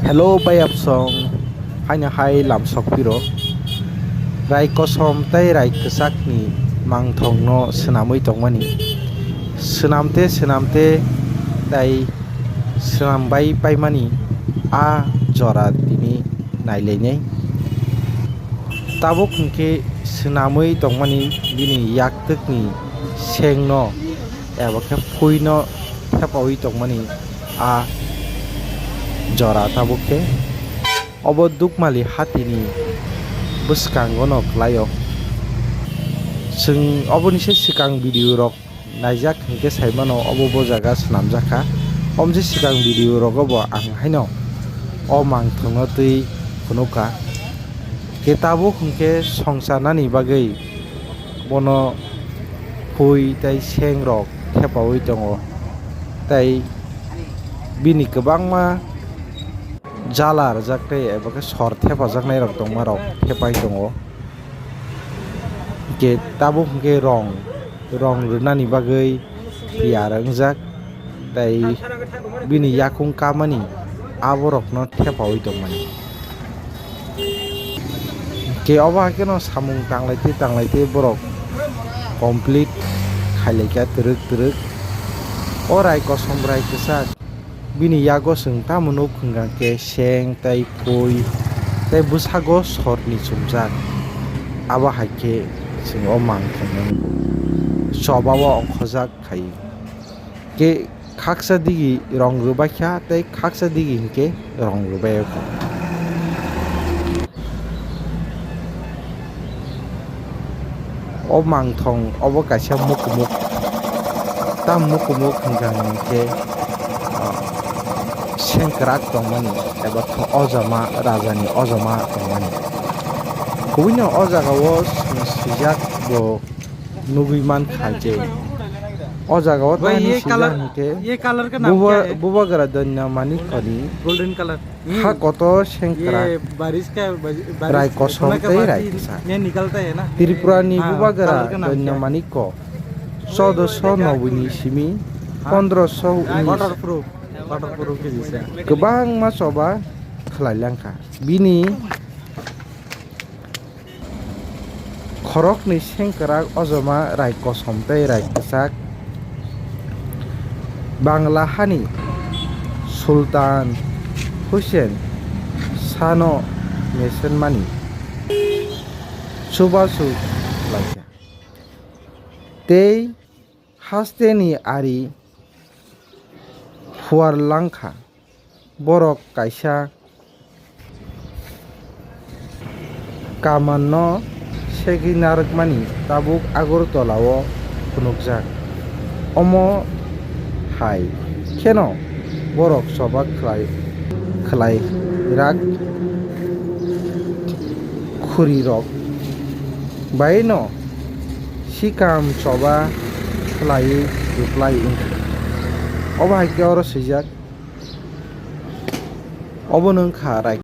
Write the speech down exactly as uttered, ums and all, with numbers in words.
Hello bai absong, haino hai lamsok piro. Rai kosom tei rai kwchakni mangthongno swnamwi tongmani. Swnamte swnamte tei swnambai paimani a jora tini nailainai. Tabuk hwnkhe swnamwi tongmani bini yaktwkni sengno eba khe phuino thepaui tongmani a jora tabuk khe. Obo Dukmali hatini bwskango no khlaio. Chwng oboni se swkang video rok naijak hinkhe saimano obo bo jaga swnamjak kha. Omo se swkang video rogo bo ang haino o mangthongno twi phunukha. Khe tabuk hinkhe songcharnani bagwi bono phui tei seng rok thepaui tongo. Tei bini kwbangma jala rwjak tei eba khe sor thepajaknai rok tongma rok thepai tongo. Hwnkhe tabuk hwnkhe rong, rong rwnani bagwi tiyar wngjak tei bini yakung kamani aborokno thepaui tongmani. Hwnkhe obo hai kheno samung tanglaitwi tanglaitwi borok complete khailaikha twrwk twrwk. O rai kosom rai kwchak. Bini yago chwng tamo nuk hwnkha khe seng tei pui tei bwsago sorni chumjak. Abo hai khe chwng o mangthongno choba o ongkhorjak khai. Khe khaksa digi rong rwbaikha tei khaksa digi hinkhe rong rwbai o kha. O mangthong obo kaisa mukumuk. Tam mukumuk hwnkha hwnkhe, ah, sengkwrak tongmani eba khe ojama rajani ojama tongmani. Kubuino o jagao swijak bo nugui mankha je o jagao bhai, tani ye swijak color, hwnkhe ye color ka naam buba-, kya hai? Bubagra Danya Manikko ni. Golden color. Ha kotor sengkrak. Ye baris ka, baris, rai kosom tei rai kwchak. Ye nikalta hai na? Tripura ni bubagra Danya Manikko. Chodoso noboi ni simi pondroso unis. Waterproof. Waterproof ke jisa. Kwbangma choba khlai langkha. Bini khoroknwi sengkrak ojoma rai kosom tei rai kwchak. Bangla hani Sultan Hussein Shahno mesenmani chubachu khlaikha tei hasteni ari phuar langkha. Borok kaisa kamanno segwi narwkmani tabuk Agartala-o phunukjak. Omo hai kheno borok choba khlai, khlai rak khurirok baino sikam choba khlaiwi reply wngkha. Obo hai khe oro swijak. Obono wngkha rai.